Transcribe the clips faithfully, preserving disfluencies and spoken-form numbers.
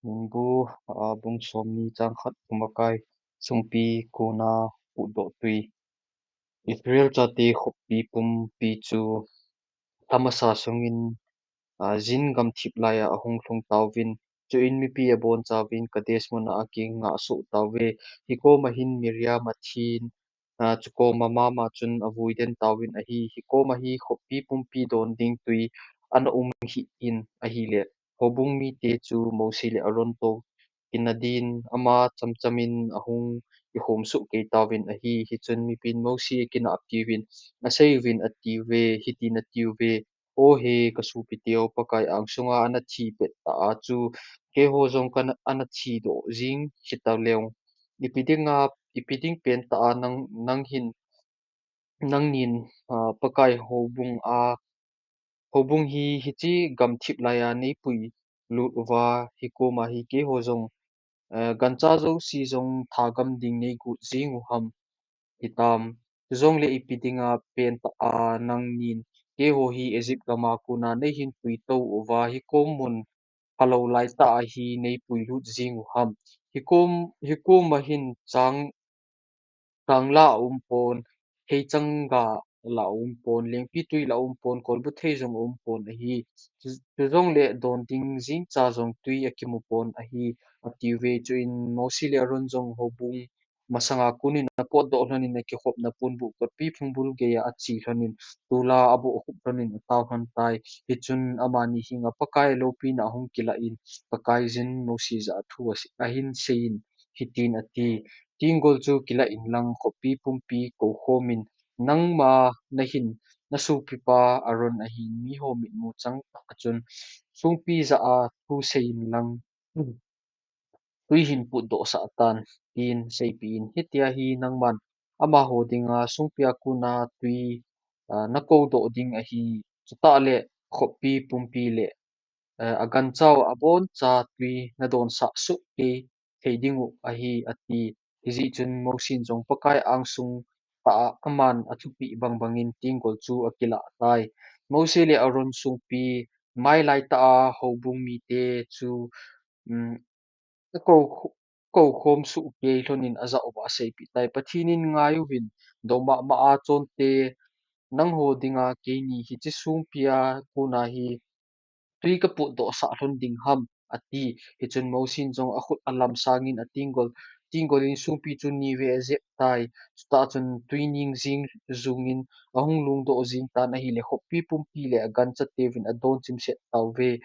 Nunbu, a, bung somni chang khat, Kumakai sungpi kona putdoh tui. Israel chate khoppi pumpi chu thamasa sungin, a, Zin gamthip laiya ahung lhung tauvin, chuin mipi abonchauvin Kadesh muna akingah soh tauve. Hikoma hin Miriam athin, a, chukoma mama chun avui den tauvin ahi. Hikoma hi khoppi pumpi don ding tui ana um hih in ahile, houbung mite chu Mosi le Aaron toh kinah din ama chamchamin ahung kikhom soh kei tauvin ahi. Hichun mipin Mosi akinah aptiuvin, aseiuvin atiuve, hitin atiuve, O he, kasopiteu, Pakai angsunga ana thi pet tah a chu keiho jong kana, ana thidoh jing hita leng. Ipi dinga, ipi ding pen tah a nang, nang hin, nangnin, a, Pakai houbung a, houbung hi hiche gamthip laiya neipui lut uva, hikoma hi keiho jong, eh, gancha jouse jong thagam ding neigot jing u ham? Hitam, chujongle ipi dinga pen tah a nangnin keiho hi Egypt gama kona neihin puitou uva, hikom mun phalou laitah a hi neipui lut jing u ham? Hikom, hikoma hin chang, chang la aum pon, theichang ga la aum pon, lengpi tui la aum pon, kolbu thei jong aum pon ahi. Chu, chujongle don ding jingcha jong tui akimu pon ahi, atiuve. Chuin Mosi le Aaron jong houbung masanga konin apotdoh lhonin akikhopna ponbuh kotpi phungbul geiya ache lhonin, tola abohkhup lhonin atao lhon tai. Hichun amani henga Pakai loupina ahung kilah in, Pakaiyin Mosi jah a thu ase-, ahin seiyin, hitin ati, Tenggol chu kilah inlang khoppi pumpi koukhomin, nangma nahin nasopipa Aaron ahin miho mitmu chang tah a chun songpi jah a thu seiyin lang, tui hin putdoh sah tan, tin seipeh in, hitia hi nangman amaho dinga songpia kona tui, a, nakoudoh ding ahi. Chutah le khoppi pumpi le, a, aganchau aboncha tui nadonsah soh kei thei dingu ahi, ati. Hijeh chun Mosin jong Pakai angsung tah a aman athupeh bangbangin tenggol chu akilah tai. Mosi le Aaron songpi mailai tah a houbung mite chu, um, akou, koukhom soh kei lhonin ajah uva aseipeh tai. Pathen in, Ngaiuvin, dou mahmah a chonte, nangho dinga keini hiche songpia kona hi tui kaputdoh sah lhon ding ham, ati. Hichun Mosin jong akhut alamsangin atenggol, tenggolin songpi chu nivei ajep tai. Chutah chun tui ning jing jungin ahung lungdoh jing tan ahile, khoppi pumpi le aganchateuvin adon chimset tauve.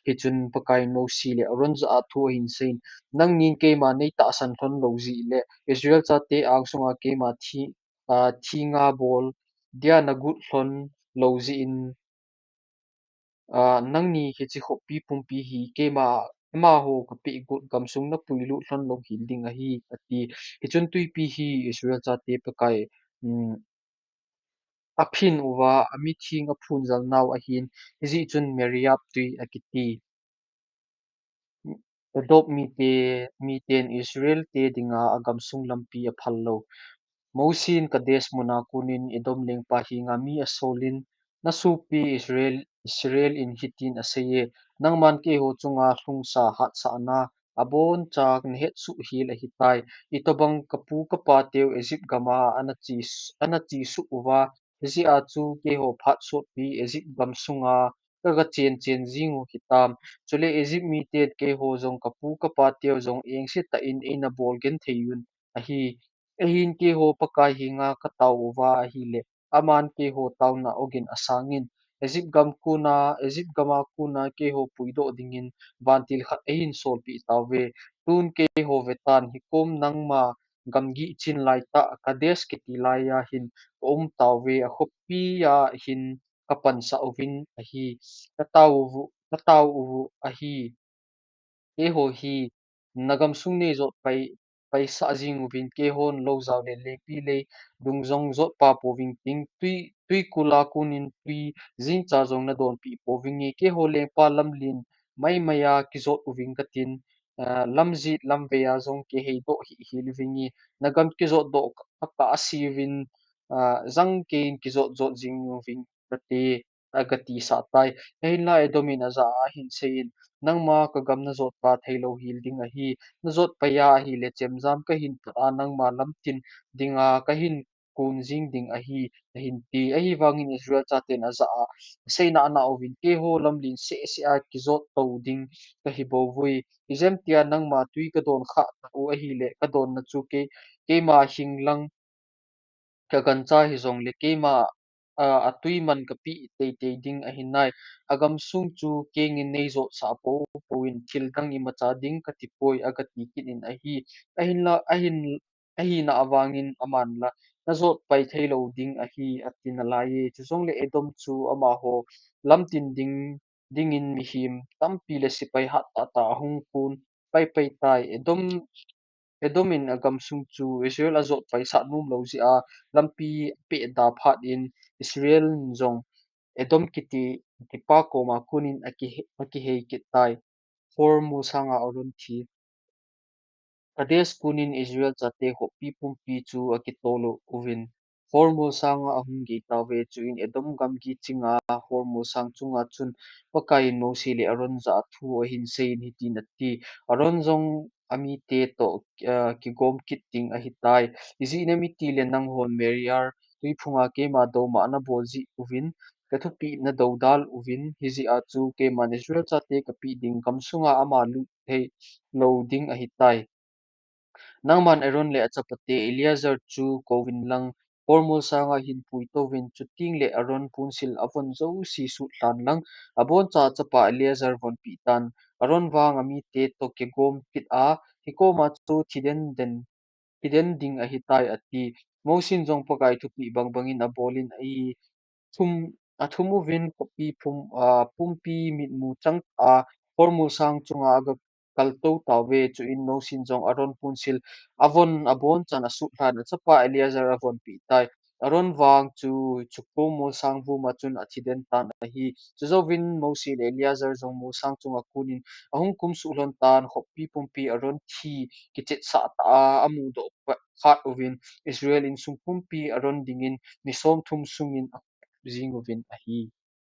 Hichun Pakaiyin Mosi le Aaron jah a thu ahin seiyin, Nangnin keima neitahsan lhon lou jeh le Israel chate angsunga keima thi, a, thenga bol dia nagot lhon lou jeh in, a, nangni hiche khoppi pumpi hi keima, amaho kapeh got gamsung napuilut lhon lou hel ding ahi, ati. Hichun twipi hi Israel chate Pakai, um, aphin uva, amitheng aphunjal nau ahin, hijeh chun Meriah tui akiti. Edom mite, miten Israel te dinga agamsung lampi aphal lou. Mosin Kadesh muna konin Edom lengpa henga mi asolin, Nasopi Israel, Israel in hitin aseiye, Nangman keiho chunga lhungsa hatsahna aboncha nahet soh hel ahitai. Itobang kapu kapateu Egypt gama ana che, ana che soh uva, hijeh a chu keiho phat sotpi Egypt gamsunga kaga chen chen jing u hitam. Chule Egypt miten keiho jong kapu kapateu jong engse tah in eina bol genthei un ahi. Ahin keiho Pakai henga katao uva ahile, aman keiho taona ogin asangin, Egypt gam kona, Egypt gama kona keiho puidoh dingin vantil khat eihin solpeh tauve. Tun keiho vetan, hikom nangma gamgi chin laitah Kadesh kiti laiya hin kaum tauve, akhopia hin kapansah uvin ahi, katao u, katao u ahi. Keiho hi nagamsung neijot pai, paisah jing uvin, keihon lou jao le lengpi lei dung jong jotpa pouving ting, twi, twikula konin twi jingcha jong nadonpeh pouvinge, keiho lengpa lamlen maimaiya kijot uving katin, a, lamjet lamveiya jong kiheidoh hih hel uvinge, nagam kijotdoh kah, kah a seuvin, a, jangkeiyin kijot jot jing uving kate. agati sah tai. Ahinla Edom in ajah a ahin seiyin, Nangma kagam najot pa theilou hel ding ahi, najot pai a ahile chemjam kahin pat a nangma lamtin dinga kahin kun jing ding ahi, ahin ti. Ahivangin Israel chaten ajah a, Seina ana uvin, keiho lamlen seh seh a kijot tou ding kahi bouvui. Ijemtia nangma tui kadon khah tah u ahile, kadonna chu kei, keima hing lang kagancha hijongle keima, a, atui man kapeh teitei ding ahi nai. Agamsung chu kengin neijot sah poupou in thil dang imacha ding kati poi, agati kit in ahi. Ahinla, ahin, ahina avangin aman la, najot pai theilou ding ahi, ati nalaiye. Chujongle Edom chu amaho lamtin ding, dingin mihem tampi le sepai hat tah tah ahung kun paipai tai. Edom, Edom in agamsung chu Israel ajot paisah nom lou jeh a lampi apeh da phat in Israel in jong Edom kiti, kitipa koma kunin akihe-, akihei kit tai. Hor molsanga Aron thi. Kadesh kunin Israel chate khoppi pumpi chu akitol uvin, Hor molsanga ahung gei tauve. Chuin Edom gamgi chinga Hor molsang chunga chun Pakaiyin Mose le Aron jah a thu ahin seiyin hitin ati, Aron jong amite toh, ah, kigom kit ding ahitai. Ijeh inem itile nanghon Meribah tuiphunga keima douma nabol jeh uvin kathupeh nadoudal uvin, hijeh a chu keiman Israel chate kapeh ding gamsunga ama lut theilou ding ahitai. Nangman Aron le achapate Eleazar chu kouvin lang, Hor molsanga hin pui touvin, chutengle Aron ponsil avon jouse sutlhan lang, aboncha achapa Eleazar vonpeh tan. Aron vang amite toh kigom kit a, hikoma chu thiden den, thiden ding ahitai, ati. Mose in jong Pakai thupeh bangbangin abolin, athum, athum uvin khoppi pum, ah, pumpi mitmu chang a Hor molsang chunga aga kaltou tauve. Chuin Mose in jong Aron ponsil avon abonchan asutlhan, achapa Eleazar avonpeh tai. Aron vang chu chuche molsang vuma chun athiden tan ahi. Chujouvin Mose le Eleazar jong molsang chunga kunin ahung kumsuh lhon tan, khoppi pumpi Aron thi kichetsah tah a amudoh phat uvin, Israel insung pumpi Aron dingin ni somthum sungin akhup jing uvin ahi.